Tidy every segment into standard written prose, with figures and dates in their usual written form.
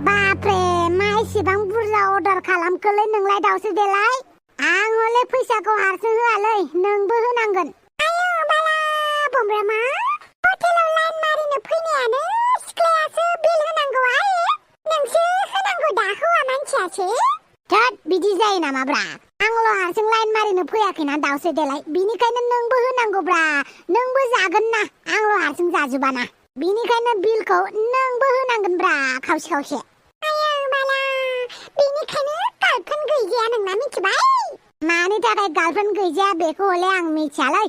बाप्रे मा एसेबां बुरजा अर्डार खालामखोलै नोंलाय दाउसो देलाय आं हले फैसाखौ हारसिं होआलै नोंबो होनांगोन आयौ बाला बमब्रामा हटेलाव लाइन मारिनो फैनायानो सिख्लायासो बिल होनांगौ आयै नोंसो होनांगौ दा हौवा मानसियासो थोद बिदि जायो नामाब्रा आंल' हारसिं लाइन मारिनो फैयाखैना दाउसो देलाय बिनिखायनो नोंबो होनांगौब्रा नोंबो जागोन ना आंल' हारसिं जाजोबाना बिनिखायनो बिलखौ नोंबो होनांगोनब्रा खावसे खावसे आयौ बाला बिनिखायनो गार्लफ्रेन्ड गैजाया नोंना मिथिबाय मानि थाखाय गार्लफ्रेन्ड गैजाया बेखौ हले आं मिथियालै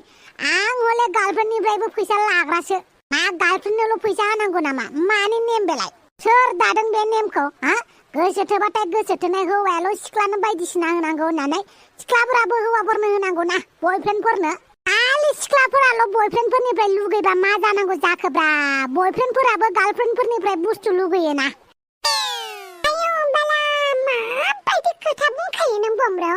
आं हले गार्लफ्रेन्डनिफ्रायबो फैसा लाग्रासो मा गार्लफ्रेन्डनोल' फैसा होनांगौ नामा मानि नेम बेलाय सोर दादों बे नेमखौ हा गोसो थोबाथाय गोसो थोनाय हौवायाल' सिख्लानो बायदिसिना होनांगौ होननानै सिख्लाफोराबो हौवाफोरनो होनांगौ ना बयफ्रेन्डफोरनो खालि सिख्लाफोराल' बयफ्रेन्डफोरनिफ्राय लुगैबा मा जानांगौ जाखोब्रा बयफ्रेन्डफोराबो गार्लफ्रेन्डफोरनिफ्राय बुस्थु लुगैयोना आयौ बाला माबायदि खोथा बुंखायो नों बमब्र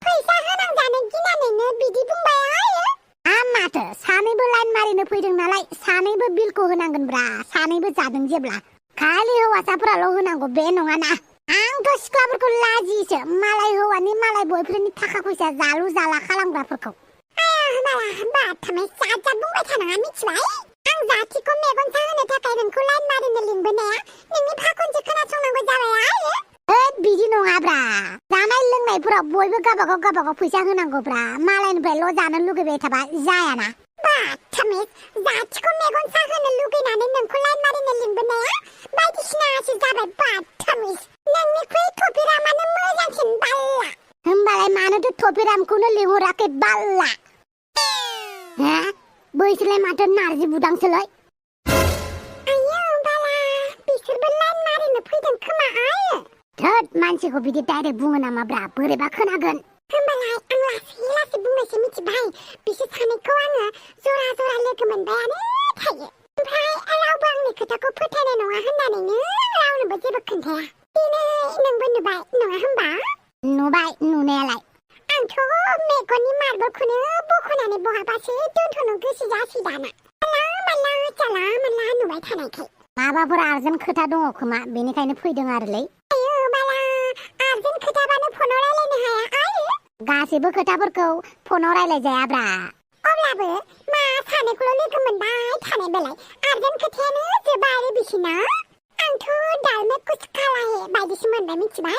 फैसा होनांजानो गिनानैनो बिदि बुंबाय आयो माथो सानैबो लाइन मारिनो फैदों नालाय सानैबो बिलखौ होनांगोनब्रा सानैबो जादों जेब्ला खालि हौवासाफोराल' होनांगौ बे नङाना आंथ' सिख्लाफोरखौ लाजियोसो मालाय हौवानि मालाय बयफ्रेन्डनि थाखा फैसा जालु जाला खालामग्राफोरखौ बाथामै जात जात बुंबाय थानाङा मिथिबाय आं जाथिखौ मेगन साहोनो थाखाय नोंखौ लाइन मारिनो लिंबोनाया नोंनि फाखनसो खोनासंनांगौ जाबाय आयो बिदि नङाब्रा जानाय लोंनायफोराव बयबो गावबागाव फैसा होनांगौब्रा मालायनिफ्रायल' जानो लुगैबाय थाबा जायाना बाथामै जाथिखौ मेगन साहोनो लुगैनानै नोंखौ लाइन मारिनो लिंबोनाया बायदिसिनासो जाबाय बाथामै नोंनिख्रुइ थफिरामानो मोजांसिन बाल्ला होमबालाय मानोथो थफिरामखौनो लिंहराखै बाल्ला बैसोरलाय माथो नारजि बुदांसोलै आयौ बाला बिसोरबो लाइन मारिनो फैदों खोमा आयो थोद मानसिखौ बिदि डाइरेक्ट बुङो नामाब्रा बोरैबा खोनागोन होमबालाय आं लासै लासै बुंनोसै मिथिबाय बिसोर सानैखौ आङो जरा जरा लोगो मोनबायानो थायो ओमफ्राय रावबो आंनि खोथाखौ फोथायनाय नङा होननानैनो रावनोबो जेबो खोन्थाया दिनै नोंबो नुबाय नङा होमबा नुबाय नुनायालाय आंथ' मेगननि मार्बलखौनो बख'नानै बहाबासो दोनथ'नो गोसो जासै दाना जाला माला नुबाय थानायखाय माबाफोर आर्जेन्ट खोथा दङ खोमा बेनिखायनो फैदों आरोलै आयौ बाला आर्जेन्ट खोथाबानो फनाव रायलायनो हाया आरो गासैबो खोथाफोरखौ फनाव रायलाय जायाब्रा अब्लाबो मा सानैखौल' लोगो मोनबाय थानाय बेलाय आर्जेन्ट खोथायानो जोबा आरो बिसिना आंथ' दालमेट कुछ खालाहे बायदिसो मोनबाय मिथिबाय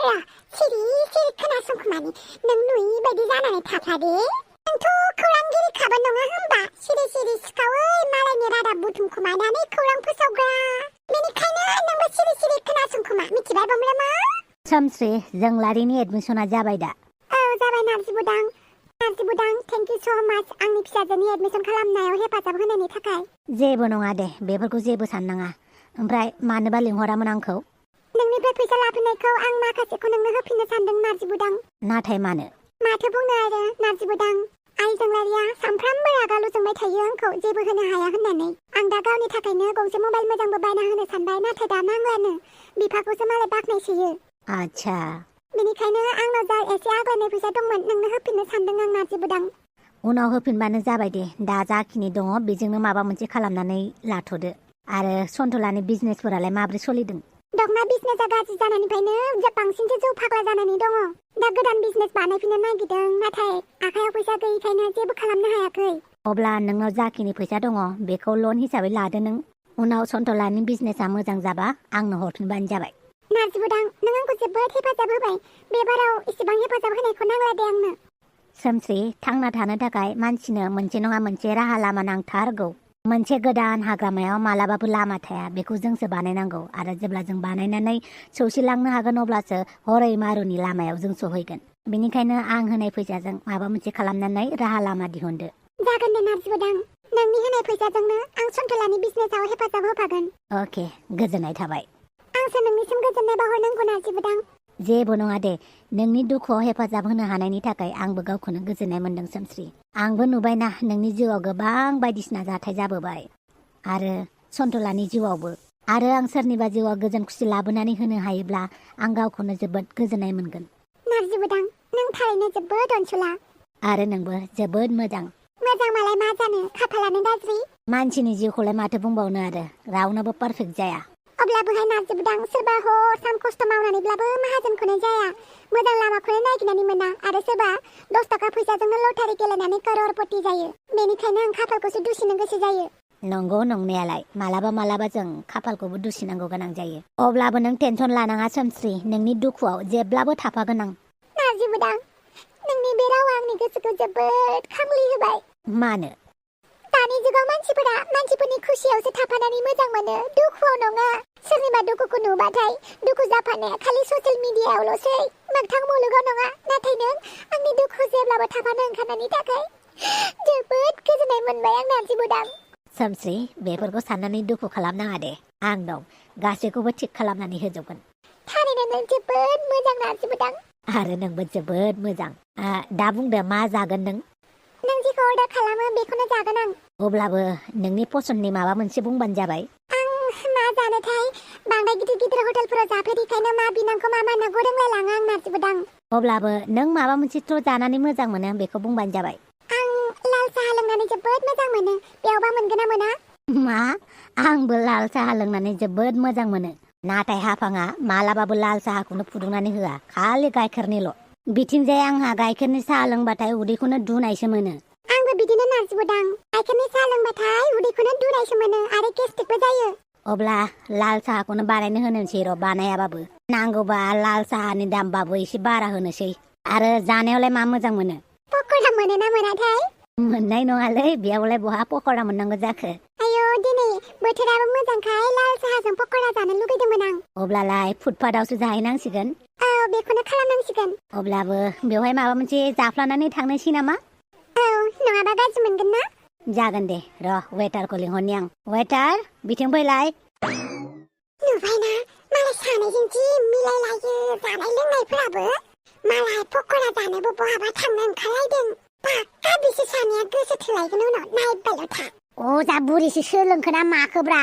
र' सिरि सिरि खोनासंखुमानि नों नुयि बायदि जानानै थाफ्लादे नोंथ' खौरांगिरि खाबा नङा होमबा सिरि सिरि सिखावै मालायनि रादाब बुथुमखुमानानै खौरां फोसावग्रा बेनिखायनो नोंबो सिरि सिरि खोनासंखुमा मिथिबाय बमब्रामा सोमस्रि जोंलारिनि एडमिसना जाबाय दा औ जाबाय नारजि बुदां थेंक इउ स' माच आंनि फिसाजोनि एडमिसन खालामनायाव हेफाजाब होनायनि थाखाय जेबो नङा दे बेफोरखौ जेबो साननाङा ओमफ्राय मानोबा लिंहरामोन आंखौ नोंनिफ्राय फैसा लाफिननायखौ आं माखासेखौ नोंनो होफिननो सानदों नारजि बुदां नाथाय माथो बुंनो आरो नारजि बुदां आइ जोंलारिया सानफ्रामबो रागाल' जोंबाय थायो आंखौ जेबो होनो हाया होननानै आं दा गावनि थाखायनो गंसे मबाइल मोजांबो बायना होनो सानबाय नाथाय दा नांलानो बिफाखौसो मालाय बाख्नायसोयो आच्छा बेनिखायनो आंनाव जा एसे आग्लायनाय फैसा दंमोन नोंनो होफिननो सानदों आं नारजि बुदां उनाव होफिनबानो जाबाय दे दा जाखिनि दङ बेजोंनो माबा मोनसे खालामनानै लाथ'दो आरो सन्थलानि बिजनेसफोरालाय माब्रै सोलिदों दखना बिजनेसा गाज्रि जानायनिफ्रायनो बांसिनसो जौ फाग्ला जानानै दङ दा गोदान बिजनेस बानायफिननो नागिरदों नाथाय आखायाव फैसा गैयैखायनो जेबो खालामनो हायाखै अब्ला नोंनाव जाखिनि फैसा दङ बेखौ लन हिसाबै लादो नों उनाव सन्थलानि बिजनेसा मोजां जाबा आंनो हरफिनबानो जाबाय नारजि बुदां नों आंखौ जोबोद हेफाजाब होबाय बे बाराव इसेबां हेफाजाब होनायखौ नांलादे आंनो सोमस्रि थांना थानो थाखाय मानसिनो मोनसे नङा मोनसे राहा लामा नांथारगौ मोनसे गोदान हाग्रामायाव मालाबाबो लामा थाया बेखौ जोंसो बानायनांगौ आरो जेब्ला जों बानायनानै सौसिलांनो हागोन अब्लासो हरै मारुनि लामायाव जों सहैगोन बेनिखायनो आं होनाय फैसाजों माबा मोनसे खालामनानै राहा लामा दिहुनदो जागोन दे नारजि बुदां नोंनि होनाय फैसाजोंनो आं सन्थलानि बिजनेसाव हेफाजाब होफागोन अके गोजोननाय थाबाय आंसो नोंनिसिम गोजोननाय बावहरनांगौ नारजि बुदां जेबो नङा दे नोंनि दुखुआव हेफाजाब होनो हानायनि थाखाय आंबो गावखौनो गोजोननाय मोनदों सोमस्रि आंबो नुबायना नोंनि जिउआव गोबां बायदिसिना जाथाय जाबोबाय आरो सन्थलानि जिउआवबो आरो आं सोरनिबा जिउआव गोजोन खुसि लाबोनानै होनो हायोब्ला आं गावखौनो जोबोद गोजोननाय मोनगोन नारजि बुदां नों थारैनो जोबोद अनसुला आरो नोंबो जोबोद मोजां मालाय मा जानो खाफालानो गाज्रि मानसिनि जिउखौलाय माथो बुंबावनो आरो रावनाबो पारफेक्ट जाया अब्लाबोहाय नारजि बुदां सोरबा हर सान खस्थ' मावनानैब्लाबो माहाजोनखौनो जाया मोजां लामाखौनो नागिरनानै मोना आरो सोरबा 10 थाखा फैसाजोंनो लटारि गेलेनानै करोड़पति जायो बेनिखायनो आं खाफालखौसो दुसिनो गोसो जायो नंगौ नंनायालाय मालाबा जों खाफालखौबो दुसिनांगौ गोनां जायो अब्लाबो नों टेनसन लानाङा सोमस्रि नोंनि दुखुआव जेब्लाबो थाफागोन आं नारजि बुदां नोंनि बे रावा आंनि गोसोखौ जोबोद खामलि होबाय मानो दानि जुगाव मानसिफोरनि खुसियावसो थाफानानै मोजां मोनो दुखुआव नङा सोरनिबा दुखुखौ नुबाथाय दुखु जाफानाया खालि ससियेल मिडियायावल'सै मोगथां मुलुगाव नङा नाथाय नों आंनि दुखुखौ जेब्लाबो थाफानो ओंखारनायनि थाखाय जोबोद गोजोननाय मोनबाय आं नारजि बुदां सोमस्रि बेफोरखौ साननानै दुखु खालामनाङा दे आं दं गासैखौबो थिग खालामनानै होजोबगोन थारैनो नों जोबोद मोजां नारजि बुदां आरो नोंबो जोबोद मोजां दा बुंदो मा जागोन नों जेखौ अर्डार खालामो बेखौनो जागोन आं अब्लाबो नोंनि पसन्दनि माबा मोनसे बुंबानो जाबाय आं मा जानोथाय बांद्राय गिदिर हटेलफोराव जाफेरिखायनो मा बिनांगौ मा मानांगौ रोंलायलाङा आं नारजि बुदां अब्लाबो नों माबा मोनसेथ' जानानै मोजां मोनो बेखौ बुंबानो जाबाय आं लाल साहा लोंनानै जोबोद मोजां मोनो बेयावबा मोनगोन ना मोना मा आंबो लाल साहा लोंनानै जोबोद मोजां मोनो नाथाय हाफाङा मालाबाबो लाल साहाखौनो फुदुंनानै होआ खालि गाइखेरनिल' बिथिंजाय आंहा गाइखेरनि साहा लोंबाथाय उदैखौनो दुनायसो मोनो आंबो बिदिनो नारजि बुदां गाइखेरनि साहा लोंबाथाय उदैखौनो दुनायसो मोनो आरो गेस्ट्रिकबो जायो अब्ला लाल साहाखौनो बानायनो होनोसै र' बानायाबाबो नांगौबा लाल साहानि दामबाबो एसे बारा होनोसै आरो जानायावलाय मा मोजां मोनो पक'रा मोनो ना मोनाथाय मोननाय नङालै बेयावलाय बहा पक'रा मोननांगौ जाखो आयौ दिनै बोथोराबो मोजांखाय लाल साहाजों पक'रा जानो लुगैदोंमोन आं अब्लालाय फुटपाथावसो जाहैनांसिगोन औ बेखौनो खालामनांसिगोन अब्लाबो बेवहाय माबा मोनसे जाफ्लानानै थांनोसै नामा औ नङाबा गाज्रि मोनगोन ना जागोन दे र' वेटारखौ लिंहरनि आं वेटार बिथिं फैलाय नुबायना मालाय सानैजों जि मिलायलायो जानाय लोंनायफोराबो मालाय पक'रा जानोबो बहाबा थांनो ओंखारलायदों पाक्का बिसोर सानैया गोसो थोलायगोन उनाव नायबायल' था अजा बुरिसो सोलोंखोना माखोब्रा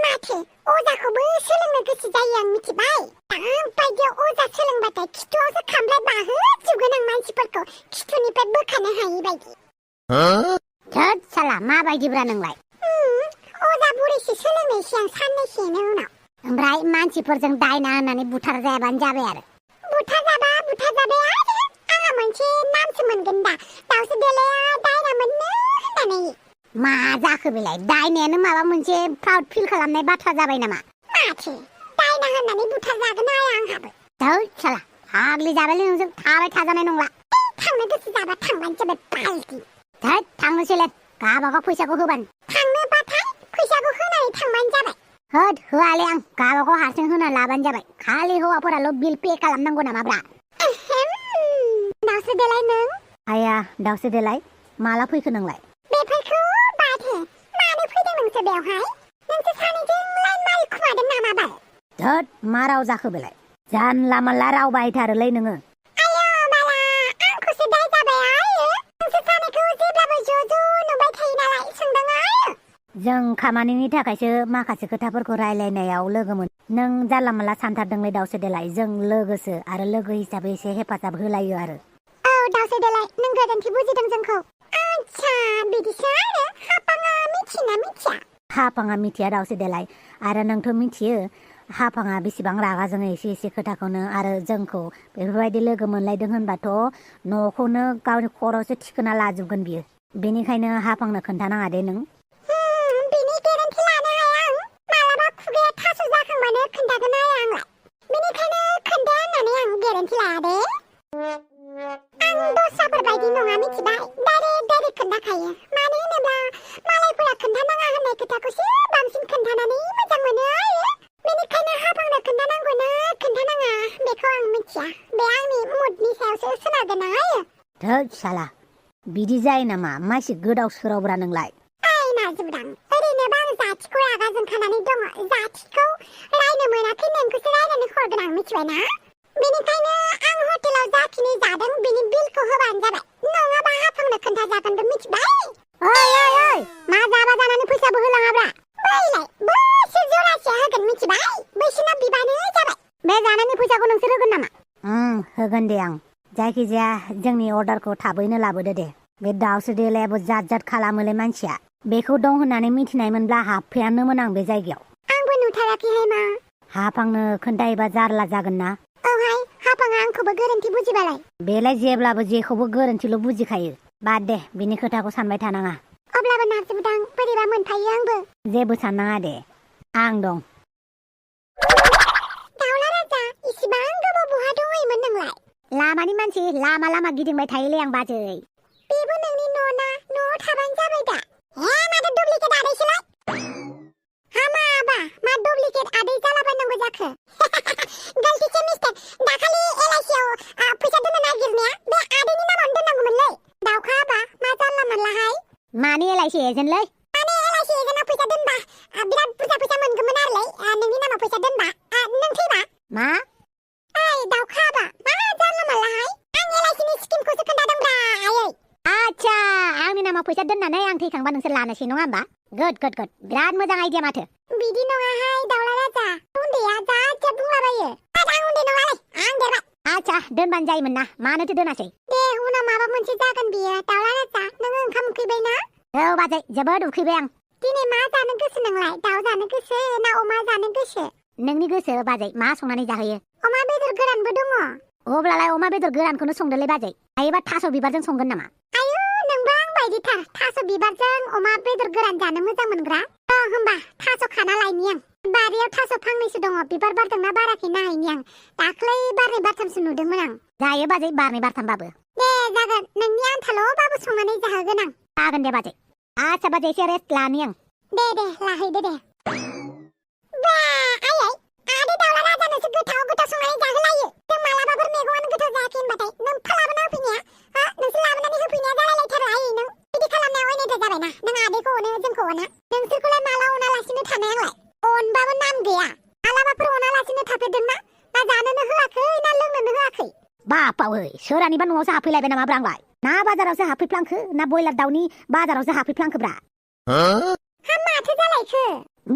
माथो अजाखौबो सोलोंनो गोसो जायो आं मिथिबाय दाबायदियाव अजा सोलोंबाथाय खिथुआवसो खामफ्लाय बाहोजोबगोन आं मानसिफोरखौ खिथुनिफ्राय बोखानो हायि बायदि थोद साला माबायदिब्रा नोंलाय अजा बुरिसो सोलोंनोसै आं साननैसोनि उनाव ओमफ्राय मानसिफोरजों दायना होननानै बुथार जायाबानो जाबाय आरो बुथारजाबाय आरो आंहा मोनसे नामसो मोनगोन दा दाउसो देलाया दायना मोननो होननानै मा जाखो बेलाय दायनायानो माबा मोनसे प्राउड फिल खालामनाय बाथ्रा जाबाय नामा माथो दायना होननानै बुथारजागोन आंहाबो थोद साला फाग्लि जाबायलै नोंजों थाबाय थाजानाय नंला थांनो गोसो जाबा थांबानो जाबाय बाल्टि थोद थांनोसैलै गावबागाव फैसाखौ होबानो थांनोबाथाय फैसाखौ होनानै थांबानो जाबाय होद होआलै आं गावबागाव हारसिं होना लाबानो जाबाय खालि हौवाफोराल' बिल पे खालामनांगौ नामाब्रा दाउसो देलाय नों आया दाउसो देलाय माला फैखो नोंलाय बेफोरखौ बादे मानो फैदों नोंसोर बेवहाय नोंसोर सानैजों लाइन मारि खुमादों नामा बाल थोद मा राव जाखो बेलाय जानला मानला राव बाहायथारोलै नोङो आयौ बाला आंखौसो दाय जाबाय आयो नोंसोर सानैखौ जेब्लाबो ज' नुबाय थायो नालाय सोंदों आयो जों खामानिनि थाखायसो माखासे खोथाफोरखौ रायलायनायाव लोगोमोन नों जानला मानला सानथारदोंलै दाउसो देलाय जों लोगोसो आरो लोगो हिसाबै एसे हेफाजाब होलायो आरो औ दाउसो देलाय नों गोरोन्थि बुजिदों जोंखौ आच्छा बिदिसो आरो हापाङा मिथिना मिथिया हापाङा मिथिया दाउसो देलाय आरो नोंथ' मिथियो हापाङा बेसेबां रागा जोङो एसे खोथाखौनो आरो जोंखौ बेफोरबायदि लोगो मोनलायदों होनबाथ' न'खौनो गावनि खर'सो थिखोना लाजोबगोन बियो बेनिखायनो हापांनो खोन्थानाङा दे नों बिनि गेरेन्थि लानो हाया आं मालाबा खुगाया थास' जाखांबानो खोन्थागोन आंलाय बेनिखायनो खोन्थाया होननानै आं गेरेन्थि लाया दे आं दस्राफोर बायदि नङा मिथिबाय डाइरेक्ट खोन्थाखायो मानो होनोब्ला मालायफोरा खोन्थानाङा होननाय खोथाखौसो बांसिन खोन्थानानै मोजां मोनो आरो बेनिखायनो हापांनो खोन्थानांगौ ना खोन्थानाङा बेखौ आं मिथिया बे आंनि मुडनि सायावसो सोनारगोन आयो थोद साला बिदि जायो नामा मासि गोदाव सोरावब्रा नोंलाय नारजिबुदां ओरैनोबा आं जाथिखौ रागा जोंखानानै दङ जाथिखौ रायनो मोनाखै नोंखौसो रायनानै हरगोन आं मिथिबायना बेनिखायनो आं हटेलाव जाखिनि जादों बिनि बिलखौ होबानो जाबाय नङाबा हापांनो खोन्थाजागोनबो मिथिबाय ओइ मा जाबा जानानै फैसाबो होलाङाब्रा बैलाय बैसोर जरासेया होगोन मिथिबाय बैसोरनाव बिबानो जाबाय बे जानायनि फैसाखौ नोंसोर होगोन नामा होगोन दे आं जायखिजाया जोंनि अर्डारखौ थाबैनो लाबोदो दे बे दाउसो देलायाबो जात खालामोलै मानसिया बेखौ दं होननानै मिथिनायमोनब्ला हाबफैयानोमोन आं बे जायगायाव आंबो नुथाराखैहाय मा हाफांनो खोन्थायोबा जारला जागोन ना औहाय हाफाङा आंखौबो गोरोन्थि बुजिबालाय बेलाय जेब्लाबो जेखौबो गोरोन्थिल' बुजिखायो बाद दे बिनि खोथाखौ सानबाय थानाङा अब्लाबो नारजि बुदां बोरैबा मोनफायो आंबो जेबो साननाङा दे आं दं दाउला राजा इसिबां गोबाव बहा दंहैयोमोन नोंलाय लामानि मानसि लामा लामा गिदिंबाय थायोलै आं बाजै बेबो नोंनि न'ना न'आव थाबानो जाबाय दा माथो डुप्लिकेट आदैसोलाय हामाबा मा डुप्लिकेट आदै जालाबायनांगौ जाखो गलतिसो मिस्टेक दाखालि एलआइसिआव फैसा दोननो नागिरनाया बे आदैनि नामावनो दोननांगौमोनलै दाउखा हाबा मा जानला मोनलाहाय मानि एलआइसि एजेन्टलै माने एलआइसि एजेन्टआव फैसा दोनबा बिराद बुरजा फैसा मोनगौमोन आरोलै नोंनि नामाव फैसा दोनबा नों थैबा मा ओइ दाउखा हाबा मा जानला मोनलाहाय आं एलआइसिनि स्किमखौसो खोन्थादोंब्रा आयै आच्छा आंनि नामाव फैसा दोननानै आं थैखांबा नोंसोर लानोसै नङा होमबा गुड बिराद मोजां आइडिया माथो बिदि नङाहाय दाउला राजा उन्दैया जा बुंलाबायो आं उन्दै नङालै आं देरबाय आच्छा दोनबानो जायोमोन ना मानोथो दोनासै दे उनाव माबा मोनसे जागोन बियो दाउला राजा नों ओंखाम उखैबाय ना औ बाजै जोबोद उखैबाय आं दिनै मा जानो गोसो नोंलाय दाउ जानो गोसो ना अमा जानो गोसो नोंनि गोसो बाजै मा संनानै जाहोयो अमा बेदर गोरानबो दङ अब्लालाय अमा बेदर गोरानखौनो संदोलै बाजै हायोबा थास' बिबारजों संगोन नामा आयु नोंबो आं बायदिथार थास' बिबारजों अमा बेदर गोरान जानो मोजां मोनग्रा होमबा थास' खाना लायनि आं बारियाव थास' फांनैसो दङ बिबार बारदोंना बाराखै नायनि आं दाख्लै बारनै बारथामसो नुदोंमोन आं जायो बाजै बारनै बारथामबाबो दे जागोन नोंनि आन्थाल'बाबो संनानै जाहोगोन आं जागोन दे बाजै आच्छा बाजै एसे रेस्ट लानि आं दे लाहैदो दे बा आयै आदै दाउला राजानोसो गोथाव संनानै जाहोलायो जों मालाबाफोर मैगङानो गोथाव जायाखै होनबाथाय नों लाबोना होफैनाया नोंसोर लाबोनानै होफैनाया जालायलायथारो आयै नों बिदि खालामनायाव अयनायद्राय जाबायना नों आदैखौ अनो जोंखौ अना नोंसोरखौलाय माला अनालासिनो थानायांलाय अनबाबो नाम गैया मालाबाफोर अनालासिनो थाफेरदोंना ना जानोनो होआखै ना लोंनोनो होआखै बापावै सोरानिबा न'आवसो हाबफैलायबाय नामा ब्रांलाय ना बाजारावसो हाबफैफ्लांखो ना बयलार दाउनि बाजारावसो हाबफैफ्लांखोब्रा माथो जालायखो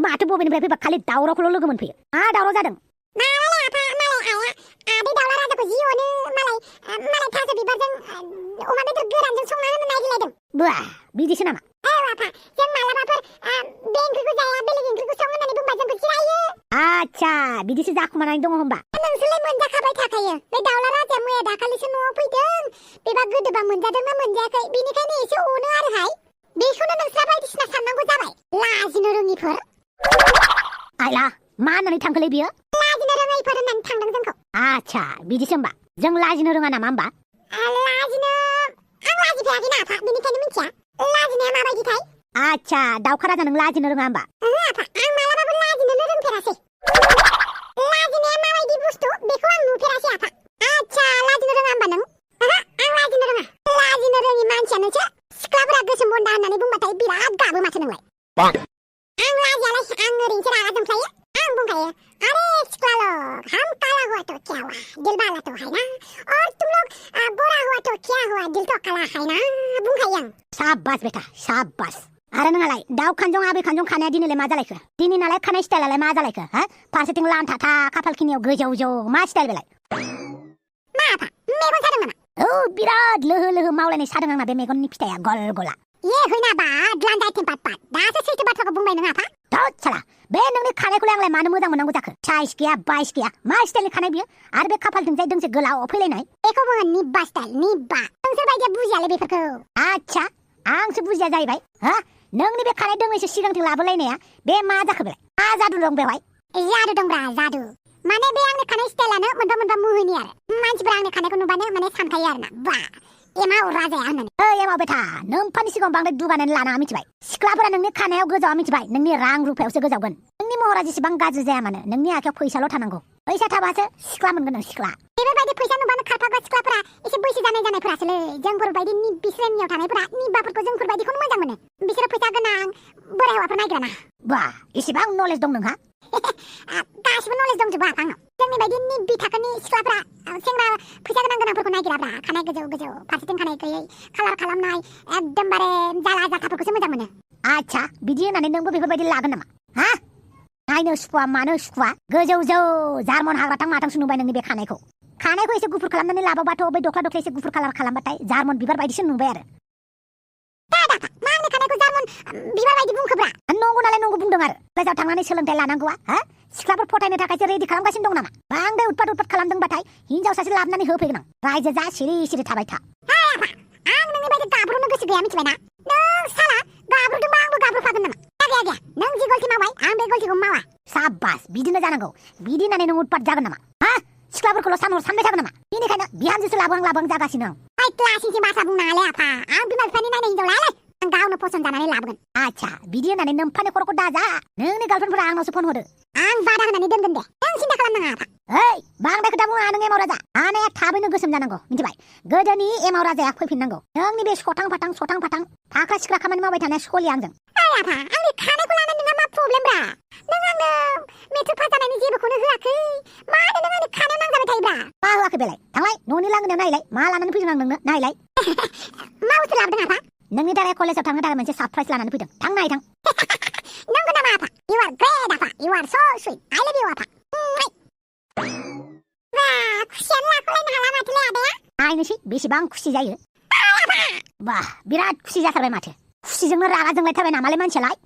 माथो बबेनिफ्राय फैबा खालि दावरावखौल' लोगो मोनफैयो मा दावराव जादों मालाय आफा मालाय आया आदै दाउला राजाखौ जि अनो मालाय थास' बिबारजों अमा बेदर गोरानजों संना होनो नागिरलायदों बुआ बिदिसो नामा औ आफा जों मालाबाफोर बे ओंख्रिखौ जाया बेलेग ओंख्रिखौ सं होननानै बुंबा जोंखौ जिरायो आच्छा बिदिसो जाखुमानानै दङ होमबा नोंसोरलाय मोनजाखाबाय थाखायो बे दाउला राजाया मैया दाखालिसो न'आव फैदों बेबा गोदोबा मोनजादोंना मोनजायाखै बेनिखायनो एसे अनो आरोहाय बेखौनो नोंस्रा बायदिसिना साननांगौ जाबाय लाजिनो रोङिफोर आइला मा होननानै थांखोलै बियो लाजिनो रोङैफोर होननानै थांदों जोंखौ आच्छा बिदिसो होमबा जों लाजिनो रोङा नामा होमबा लाजिनो आं लाजिफेराखैना आफा बेनिखायनो मिथिया लाजिनाया माबायदिथाय आच्छा दाउखा राजा नों लाजिनो रोङा होमबा आफा आं मालाबाबो लाजिनोनो रोंफेरासै लाजिनाया माबायदि बुस्थु बेखौ आं नुफेरासै आफा आच्छा लाजिनो रोङा होमबा नों आं लाजिनो रोङा लाजिनो रोङि मानसियानोसो सिख्लाफोरा गोसोम बन्दा होननानै बुंबाथाय बिराद गाबो माथो नोंलाय आं लाजियालाय आं ओरैनोसो रागा जोंफ्लायो आं बुंखायो अरे सिख्ला लोग हम काला हुआ तो क्या हुआ दिल वाला तो है ना और तुम लोग गोरा हुआ तो क्या हुआ दिल तो काला है ना बुंखायो आं साबास बेटा साबास आरो नोंहालाय दाउ खानजं आबै खानजं खानाया दिनैलाय मा जालायखो दिनै नालाय खानाय स्टाइलालाय मा जालायखो फारसेथिं लानथाथा खाफालखिनियाव गोजौ मा स्टाइल बेलाय मा आफा मेगन सादों नामा औ बिराद लोहो मावलायनाय सादों आंना बे मेगननि फिथाइया गल गला हैना बाद लान्दाय टेम्पाट दासो सैथो बाथ्राखौ बुंबाय नों आफा थोद साला बे नोंनि खानायखौलाय आंलाय मानो मोजां मोननांगौ जाखो साइज गैया बाइस गैया मा स्टाइलनि खानाय बियो आरो बे खाफालथिंजाय दोंसे गोलाव फैलायनाय बेखौ बुङो निब्बा स्टाइल निब्बा नोंसोर बायदिया बुजियालै बेफोरखौ आच्छा आंसो बुजिया जाहैबाय नोंनि बे खानाय दोंनैसो सिगांथिं लाबोलायनाया बे मा जाखो बेलाय मा जादु दं बेवहाय जादु दंब्रा जादु माने बे आंनि खानाय स्टाइलानो मोनफा मुहिनि आरो मानसिफोरा आंनि खानायखौ नुबानो माने सानखायो आरोना बा एमाव राजाया होननानै एमाव बेटा नोम्फानि सिगाङाव बांद्राय दुगानानै लानाङा मिथिबाय सिख्लाफोरा नोंनि खानायाव गोजावा मिथिबाय नोंनि रां रुफायावसो गोजावगोन नोंनि महरा जेसेबां गाज्रि जाया मानो नोंनि आखायाव फैसाल' थानांगौ फैसा थाबासो सिख्ला मोनगोन नों सिख्ला बेबायदि फैसा नुबानो खारफाग्रा सिख्लाफोरा एसे बैसो जानायफोरासोलै जोंफोरबायदि निब्बि श्रेणियाव थानायफोरा निब्बाफोरखौ जोंफोरबायदिखौनो मोजां मोनो बिसोरो फैसा गोनां बोराय हौवाफोर नागिरा ना बा एसेबां नलेज दं नोंहा गासिबो नलेज दंजोबो आंनाव जोंनि बायदि निब्बि थाखोनि सिख्लाफोरा सेंग्रा फैसा गोनांफोरखौ नागिराब्रा खानाय गोजौ फारसेथिं खानाय गैयै कालार खालामनाय एकदमबारे जाला जाथाफोरखौसो मोजां मोनो आच्छा बिदि होननानै नोंबो बेफोरबायदि लागोन नामा नायनो सुखुवा मानो सुखुवा गोजौ जार्मन हाग्राथां माथांसो नुबाय नोंनि बे खानायखौ एसे गुफुर खालामनानै लाबाबाथ' बै दख्ला एसे गुफुर कालार खालामबाथाय जार्मन बिबार बायदिसो नुबाय आरो मा आंनि खानायखौ जार्मन बिबार बायदि बुंखोब्रा नंगौ नालाय नंगौ बुंदों आरो कलेजाव थांनानै सोलोंथाइ लानांगौआ हा सिख्लाफोर फटायनो थाखायसो रेडि खालामगासिनो दं नामा बांद्राय उतपात खालामदोंबाथाय हिनजाव सासे लाबोनानै होफैगोन आं रायजो जा सिरि सिरि थाबाय था आं नोंनि बायदि गाब्र'नो गोसो गैया मिथिबायना नों साला गाब्र'दोंबा आंबो गाब्र'फागोन नामा गैया नों जि गलति मावबाय आं बे गलतिखौ मावा साबास बिदिनो जानांगौ बिदि होननानै नों उतपात जागोन नामा हा सिख्लाफोरखौल' सानबाय थागोन नामा बेनिखायनो बिहामजोसो लाबोहां जागासिनो आं क्लासिंसि बाथ्रा बुंनाङालै आफा आं बिमा बिफानि नायनाय हिनजाव लायालै आं गावनो फसन जानानै लाबोगोन आच्छा बिदि होननानै नोम्फानि खर'खौ दाजा नोंनि गार्लफ्रेन्डफोरा आंनावसो फन हरो आं बादा होनानै दोनगोन दे नों सिन्था खालामनाङा आफा ओइ बांद्राय खोथा बुङा नों एमाव राजा हानाया थाबैनो गोसोम जानांगौ मिथिबाय गोदोनि एमाव राजाया फैफिननांगौ नोंनि बे सथां फाथां फाख्रा सिख्रा खामानि मावबाय थानाया सलिया आंजों आफा आंनि खानायखौ लानानै नोंहा मा प्रब्लेमब्रा नों आंनो मेट्रिक पास जानायनि जेबोखौनो होआखै मानो नों आंनि खानायाव नांजाबाय थायोब्रा मा होआखै बेलाय थांलाय न'नि लांगोनायाव नायलाय मा लानानै फैदों आं नोंनो नायलाय मा बुस्थु लाबोदों आफा नोंनि थाखाय कलेजाव थांनो थाखाय मोनसे सारप्राइज लानानै फैदों थां नाय थां नंगौ नामा आफा इउ आर ग्रेट आफा इउ आर सो सुइट आइ लाभ इउ आफा खुसियानो लाख'लायनो हाला माथोलै आदाया नायनोसै बेसेबां खुसि जायो बाह बिराद खुसि जाथारबाय माथो खुसिजोंनो रागा जोंलायथारबाय नामालाय मानसियालाय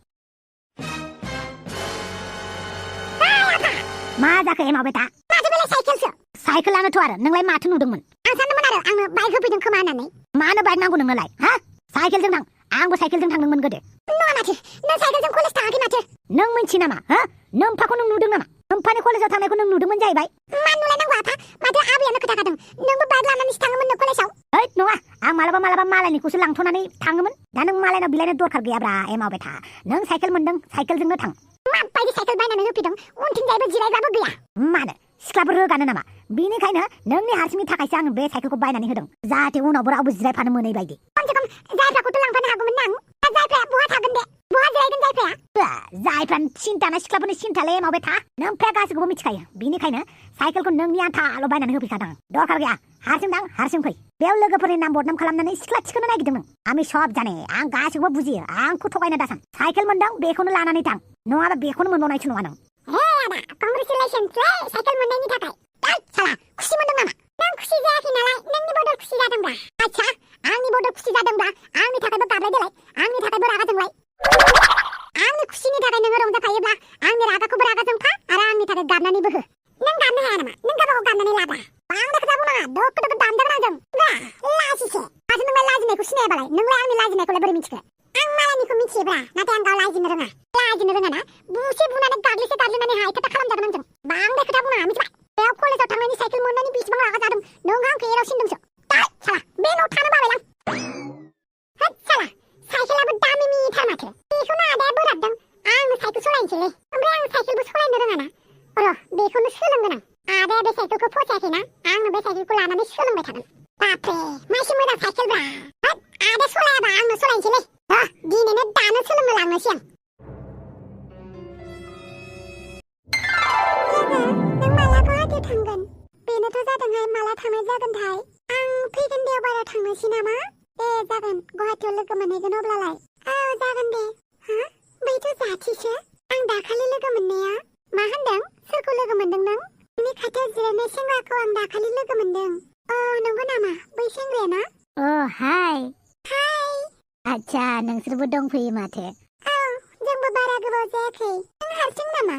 मा जाखो एमाव बेटा माथो बेलाय साइकेलसो साइकेलानोथ' आरो नोंलाय माथो नुदोंमोन आं सानदोंमोन आरो आंनो बाइक होफैदों खोमा होननानै मानो बाइक नांगौ नोंनोलाय हा साइकेलजों थां आंबो साइकेलजों थांदोंमोन गोदो नङा माथो नों साइकेलजों कलेज थाङाखै माथो नों मिन्थियो नामा हा नोम्फाखौ नों नुदों नामा नोम्फानि कलेजाव थांनायखौ नों नुदोंमोन जाहैबाय मा नुलायनांगौ आफा माथो आबैयानो खोथाखादों नोंबो बाइक लानानैसो थाङोमोन नो कलेजाव हैद नङा आं मालाबा मालायनिखौसो लांथ'नानै थाङोमोन दा नों मालायनाव बिलायनो दरखार गैयाब्रा एमाव बेटा नों साइकेल मोनदों साइकेलजोंनो थां माबायदि साइकेल बायनानै होफैदों उनथिंजायबो जिरायग्राबो गैया मानो सिख्लाफोर रोगानो नामा बेनिखायनो नोंनि हारसिंनि थाखायसो आं बे साइकेलखौ बायनानै होदों जाहाथे उनावबो रावबो जिरायफानो मोनै बायदि खमसे खम जायफ्राखौथ' लांफानो हागौमोन ना आं जायफ्राया बहा थागोन दे बहा जिरायगोन जायफ्राया जायफ्रानो सिन्थाना सिख्लाफोरनि सिन्थालै एमाव बेटा नोंफ्राया गासैखौबो मिथिखायो बेनिखायनो साइकेलखौ नोंनि आन्थाल' बायनानै होफैखादों दरखार गैया हारसिं थां हारसिं फै बेयाव लोगोफोरनि नाम बदनाम खालामनानै सिख्ला थिखोनो नागिरदों आं सब जाने आं गासैखौबो बुजियो आंखौ थगायनो दासान साइकेल मोनदों बेखौनो लानानै थां नङाबा बेखौनो मोनबावनायसो नङा नों हे आदा कंग्रेचुलेशन्स साइकेल मोननायनि थाखाय साला खुसि मोनदों नामा नों खुसि जायाखै नालाय नोंनि बदल खुसि जादोंब्रा आच्छा आंनि बदल खुसि जादोंब्ला आंनि थाखायबो गाबलाय देलाय आंनि थाखायबो रागा जोंलाय आंनि खुसिनि थाखाय नोङो रंजाफायोब्ला आंनि रागाखौबो रागा जोंफा आरो आंनि थाखाय गाबनानैबो हो नों गाबनो हाया नामा नों गावबागाव गाबनानै लाब्रा बांद्राय खोथा बुंनाङा दोखो दामदार नांदों लाजिसो माथो नोंलाय लाजिनायखौ सिनायाबालाय नोंलाय आंनि लाजिनायखौलाय बोरै मिथिखो आं मालायनिखौ मिथियोब्रा नाथाय आं गाव लाजिनो रोङा ना बुसे बुनानै गाग्लिनानै हायथा खालामजागोन आंजों बांद्राय खोथा बुंनाङा मिथिबाय बेयाव कलेजाव थांनायनि साइकेल मोननायनि बेसेबां रागा जादों नों आंखौ एरावसिनदोंसो साला बे न'आव थानो बाबायलां होद साला साइकेलाबो दामि मिथार माथो बेखौनो आदाया बोराबदों आंनो साइकेल सालायनोसैलै ओमफ्राय आं साइकेलबो सालायनो रोङाना र' बेखौनो सोलोंगोन आं आदाया बे साइकेलखौ फसायाखैना आंनो बे साइकेलखौ लानानै सोलोंबाय थागोन बापरे मासे मोजां साइकेलब्रा होद आदा सालायाबा आंनो सालायनोसैलै दिनैनो दानो सोलोंनो लांनोसै आं नों माला गुवाहाटियाव थांगोन बेनोथ' जादोंहाय माला थांनाय जागोनथाय आं फैगोन देवबाराव थांनोसै नामा दे जागोन गुवाहाटियाव लोगो मोनहैगोन अब्लालाय औ जागोन दे हा बैथ' जाथिसो आं दाखालि लोगो मोननाया मा होनदों सोरखौ लोगो मोनदों नों नोंनि खाथियाव जिरायनाय सेंग्राखौ आं दाखालि लोगो मोनदों नंगौ नामा बै सेंग्राया ना हाय हाय आच्छा नोंसोरबो दंफैयो माथो औ जोंबो बारा गोबाव जायाखै नों हारसिं नामा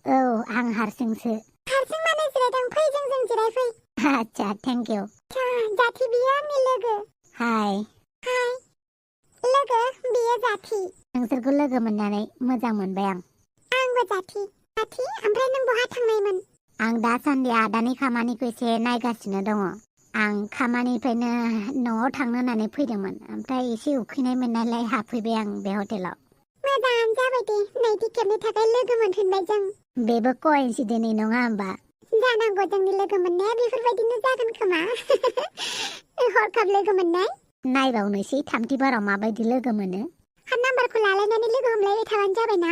औ आं हारसिंसो हारसिं मानो जिरायदों फै जों जिरायफै आच्छा थेंक इउ जाथि बियो आंनि लोगो हाय लोगो बियो जाथि नोंसोरखौ लोगो मोननानै मोजां मोनबाय आंबो जाथि ओमफ्राय नों बहा थांनायमोन आं दासान्दि आदानि खामानिखौ एसे नायगासिनो दङ आं खामानिनिफ्रायनो न'आव थांनो होननानै फैदोंमोन ओमफ्राय एसे उखैनाय मोननायलाय हाबफैबाय आं बे हटेलाव मोजाङानो जाबाय दे नैथि खेबनि थाखाय लोगो मोनफिनबाय जों बेबो कइन्सिडेन्टनि नङा होमबा जानांगौ जोंनि लोगो मोननाया बेफोरबायदिनो जागोन खोमा हरखाब लोगो मोननाय नायबावनोसै थामथि बाराव माबायदि लोगो मोनो नाम्बारखौ लालायनानै लोगो हमलायबाय थाबानो जाबायना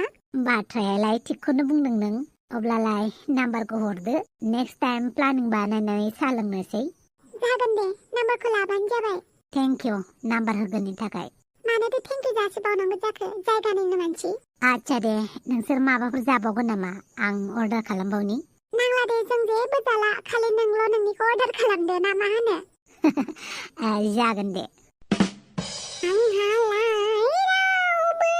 बाथ्रायालाय थिगखौनो बुंदों नों अब्लालाय नाम्बारखौ हरदो नेक्स्ट टाइम प्लानिं बानायनानै साहा लोंनोसै जागोन दे नाम्बारखौ लाबानो जाबाय थेंक इउ नाम्बार होगोननि थाखाय मानोथो थेंक इउ जासिबावनांगौ जाखो जायगानिनो मानसि आच्छा दे नोंसोर माबाफोर जाबावगोन नामा आं अर्डार खालामबावनि नांला दे जों जेबो जाला खालि नोंल' नोंनिखौ अर्डार खालामदो ना मा होनो जागोन दे आंहालाय रावबो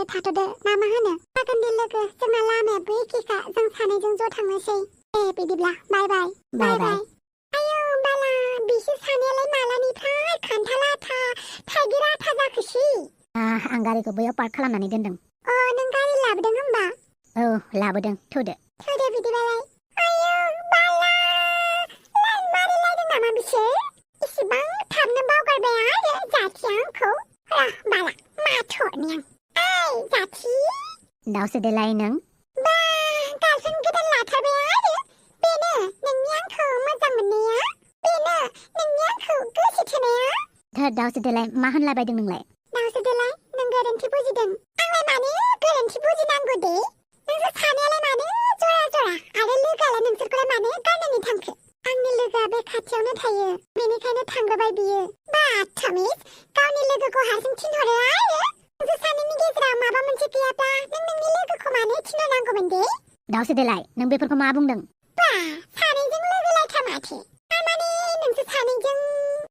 थाथ'दो ना मा होनो जागोन दे लोगो जोंना लामायाबो एखेखा जों सानैजों ज' थांनोसै दे बिदिब्ला बाय बाय आयौ बाला बिसोर सानैयालाय मालानिफ्राय खान्थाल आथा थाइगिर आथा जाखोसै आं गारिखौ बैयाव पार्क खालामनानै दोनदों नों गारि लाबोदों होमबा औ लाबोदों थौदो बिदिबालाय आयौ बाला लाइन मारिलायदों नामा बिसोर इसेबां थाबनो बावगारबाय आरो जाथिया आंखौ बाला माथ'नि आं जाथि दावसो देलाय नों बा गार्लफ्रेन्ड गोदान लाथारबाय आरो बेनो नोंनि आंखौ मोजां मोननाया बेनो नोंनि आंखौ गोसो थोनाया धोद दावसो देलाय मा होनलाबायदों नोंलाय दावसो देलाय नों गोरोन्थि बुजिदों आंलाय मानो गोरोन्थि बुजिनांगौ दे नोंसोर सानैयालाय मानो जरा जरा आरो लोगोआलाय नोंसोरखौलाय मानो गारनानै थांखो आंनि लोगोआ बे खाथियावनो थायो बेनिखायनो थांग्रोबाय बियो बाथामिस गावनि लोगोखौ हारसिं थिनहरो आरो नोंसोर सानैनि गेजेराव माबा मोनसे गैयाब्ला नों नोंनि लोगोखौ मानो थिनहरनांगौमोन दे दावसो देलाय नों बेफोरखौ मा बुंदों बा सानैजों लोगो लायथा माथो थारमाने नोंसोर सानैजों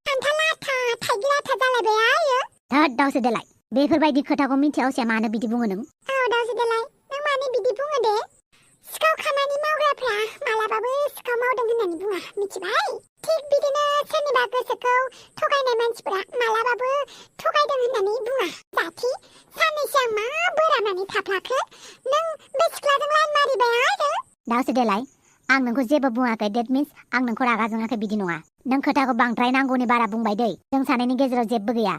खान्थाल आथा थाइगिर आथा जालायबाय आरो धोद दावसो देलाय बेफोरबायदि खोथाखौ मिथिया असिया मानो बिदि बुङो नों दावसो देलाय नों मानो बिदि बुङो दे सिखाव खामानि मावग्राफ्रा मालाबाबो सिखाव मावदों होननानै बुङा मिथिबाय थिग बिदिनो सोरनिबा गोसोखौ थगायनाय मानसिफोरा मालाबाबो थगायदों होननानै बुङा जाथि साननैसो आं मा बोराबनानै थाफ्लाखो नों बे सिख्लाजों लाइन मारिबाय आरो दावसो देलाय आं नोंखौ जेबो बुङाखै डेट मिन्स आं नोंखौ रागा जोङाखै बिदि नङा नों खोथाखौ बांद्राय नांगौनि बारा बुंबाय दै जों सानैनि गेजेराव जेबो गैया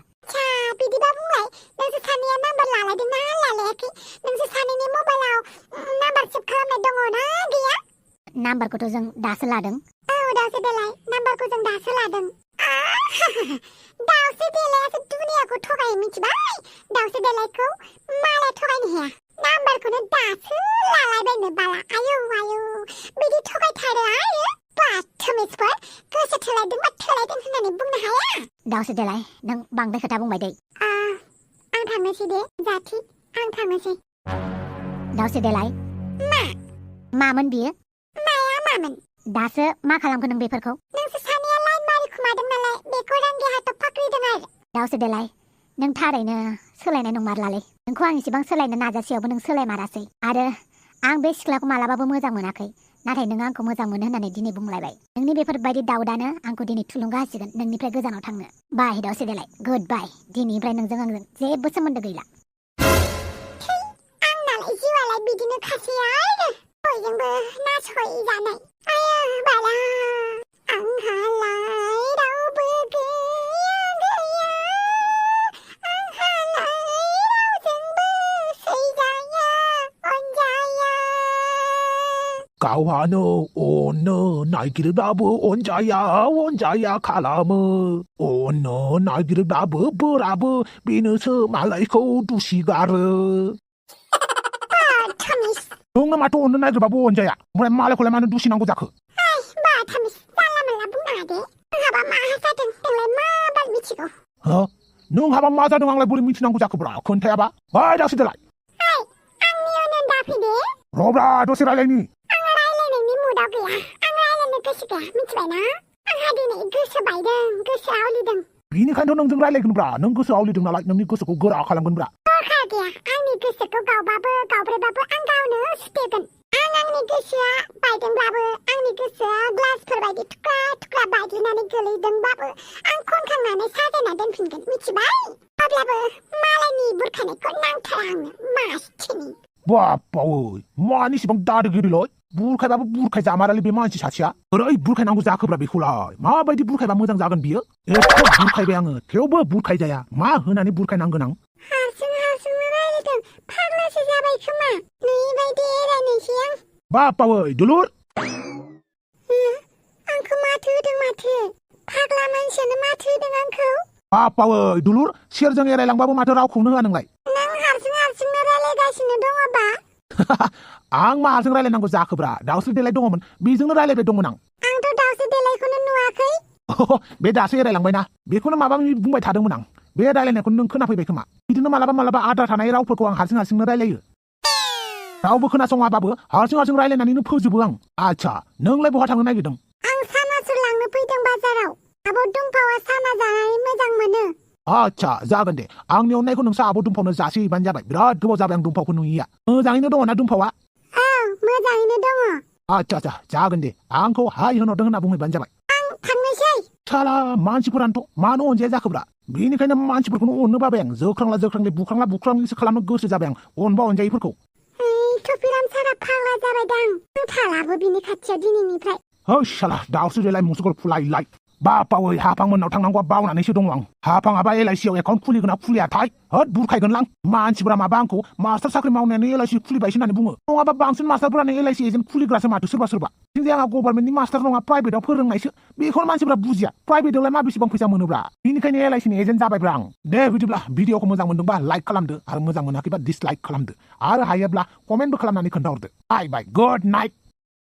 बिदिबा बुंलाय नोंसोर सानैया नाम्बार लालायदोंना लालायाखै नोंसोर सानैनि मबाइलाव नाम्बार सेभ खालामनाय दङ ना गैया नाम्बारखौथ' जों दासो लादों दावसो देलाय नाम्बारखौ जों दासो लादों दावसो देलायासो दुनियाखौ थगायो मिथिबाय दावसो देलायखौ मालाय थगायनो हाया नाम्बारखौनो दासो लालायबायनो बाला आयौ बिदि थगायथारो आरो बाथमिसफोर गोसो थोलायदोंबा थोलायदों होननानै बुंनो हाया दावसो देलाय नों बांद्राय खोथा बुंबाय दै आं थांनोसै दे जाथि आं थांनोसै दावसो देलाय मामोन बियो मामोन दासो मा खालामखो नों बेफोरखौ नोंसोर सानैया लाइन मारिखुमादों नालाय बेखौ रांगे हाथाव फाख्रिदों आरो दावसो देलाय नों थारैनो सोलायनाय नंमारलालै नोंखौ आं इसेबां सोलायनो नाजासेयावबो नों सोलायमारासै आरो आं बे सिख्लाखौ मालाबाबो मोजां मोनाखै नाथाय नों आंखौ मोजां मोनो होननानै दिनै बुंलायबाय नोंनि बेफोरबायदि दाउदानो आंखौ दिनै थुलुंगा होसिगोन नोंनिफ्राय गोजानाव थांनो बाय दावसो देलाय गुड बाय दिनैनिफ्राय नोंजों आंजों जेबो सोमोन्दो गैला आंनालाय जिउआलाय बिदिनो खासै आरो बयजोंबो नासयजानाय आयौ बाला आंहालाय रावबो गैया आंहालाय रावजोंबो सैजाया अनजाया गावहानो अननो नागिरब्लाबो अनजाया खालामो अननो नागिरब्लाबो बोराबो बेनोसो मालायखौ दुसिगारो नोंनो माथो अननो नागिरबाबो अनजाया ओमफ्राय मालायखौलाय मानो दुसिनांगौ जाखो बाथामिस जानला मोनला बुंनाङा दे आंहाबा मा जादों नोंलाय माबाल मिथिगौ नोंहाबा मा जादों आंलाय बोरै मिथिनांगौ जाखोब्रा खोन्थायाबा बाय दावसो देलाय आंनि उनाव दाफैदे रब्रा दसे रायलायनि आं रायलायनायनि मुदाव गैया आं रायलायनो गोसो गैया मिथिबायना आंहा दिनै गोसो बायदों गोसो आवलिदों बेनिखायनोथ' नोंजों रायलायगोनब्रा नों गोसो आवलिदों नालाय नोंनि गोसोखौ गोरा खालामगोनब्रा दरखार गैया आंनि गोसोखौ गावबाबो गावब्रेबाबो आं गावनो सुथेगोन आंनि गोसोआ बायदोंब्लाबो आंनि गोसोआ ग्लासफोर बायदि थुख्रा थुख्रा बायग्लिनानै गोलैदोंबाबो आं खनखांनानै साजायना दोनफिनगोन मिथिबाय अब्लाबो मालायनि बुरखायनायखौ नांथारा आंनो मासथिनि बाप्पावै मानो इसिबां दादोगिरिलै बुरखायबाबो बुरखाय जामारालै बे मानसि सासेया ओरै बुरखायनांगौ जाखोब्रा बेखौलाय माबायदि बुरखायबा मोजां जागोन बियो एथ' बुरखायबाय आङो थेवबो बुरखायजाया मा होनानै बुरखायनांगोन आं हारसिंनो रायलायदों फाग्लासो जाबाय खोमा नुयैबायदि रायलायनोसै आं बाप्पावै दुलुर आंखौ माथो होदों माथो फाग्ला मानसियानो माथो होदों आंखौ बाप्पावै दुलुर सेरजों एरायलांबाबो माथो रावखौनो होआ नोंलाय नों हारसिंनो रायलायगासिनो दङबा आं माजों रायलायनांगौ जाखोब्रा दावसो देलाय दङमोन बेजोंनो रायलायबाय दंमोन आंथ' दावसो देलायखौनो नुवाखै बे दासो एरायलांबायना बेखौनो माबा बुंबाय थादोंमोन आं बे रायलायनायखौ नों खोनाफैबाय खोमा बिदिनो मालाबा आद्रा थानाय रावफोरखौ आं हारसिंनो रायलायो रावबो खोनासङाबाबो हारसिं रायलायनानैनो फोजोबो आं आच्छा नोंलाय बहा थांनो नागिरदों आं सानासुर लांनो फैदों बाजाराव आब' दुम्फावा साना जानानै मोजां मोनो आच्छा जागोन दे आंनि अननायखौ नोंसा आब' दुमफावनो जासिहैबानो जाबाय बिराद गोबाव जाबाय आं दुमफावखौ नुयिया मोजाङैनो दङ ना दुमफावा औ मोजाङैनो दङ आच्छा जागोन दे आंखौ हाय होनहरदों होनना बुंहैबानो जाबाय थांनोसै साला मानसिफोरानोथ' मानो अनजाया जाखोब्रा बेनिखायनो मानसिफोरखौनो अननो बाबाय आं जोख्रांला बुख्रांला बुख्रांलिसो खालामनो गोसो जाबाय आं अनबा अनजायैफोरखौ थुफिराम सारा फाग्ला जाबायदां आं थालाबो बिनि खाथियाव दिनैनिफ्राय है साला दावसो देलाय मुसुगुर फुलायलाय बापावै हाफांमोननाव थांनांगौआ बावनानैसो दङ आं हाफाङाबा LIC आव एकाउन्ट खुलिगोन ना खुलियाथाय होद बुरखायगोनलां मानसिफोरा माबा आंखौ मास्टार साख्रि मावनायानो LIC खुलिबायसो होननानै बुङो नङाबा बांसिन मास्टारफोरानो LIC एजेन्ट खुलिग्रासो माथो सोरबा जोंजे आंहा गभर्नमेन्टनि मास्टार नङा प्राइभेटआव फोरोंनायसो बेखौनो मानसिफोरा बुजिया प्राइभेटआवलाय मा बेसेबां फैसा मोनोब्रा बेनिखायनो LICनि एजेन्ट जाबायब्रा आं दे बिदिब्ला भिडिअखौ मोजां मोनदोंबा लाइक खालामदो आरो मोजां मोनाखैबा डिसलाइक खालामदो आरो हायोब्ला कमेन्टबो खालामनानै खोन्थाहरदो बाय गुड नाइट